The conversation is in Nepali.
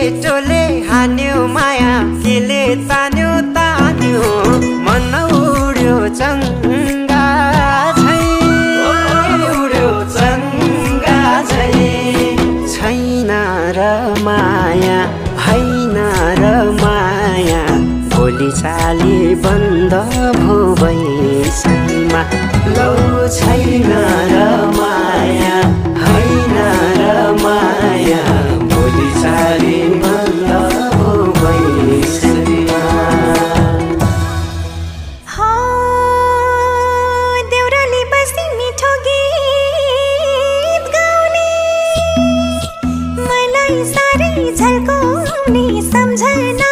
केटोले हान्यो माया केले तान्यो तान्यो मन उड्यो चङ्गा झै उड्यो चङ्गा झै छैन र माया हैन र माया भोलि चाली बन्द भो बैसैमा लौ छैन र माया हैन र माया भोलि चाली बन्द भो बैसैमा देउराली बसी मिठो गीत गाउने मलाई साह्रै झल्काउने सम्झना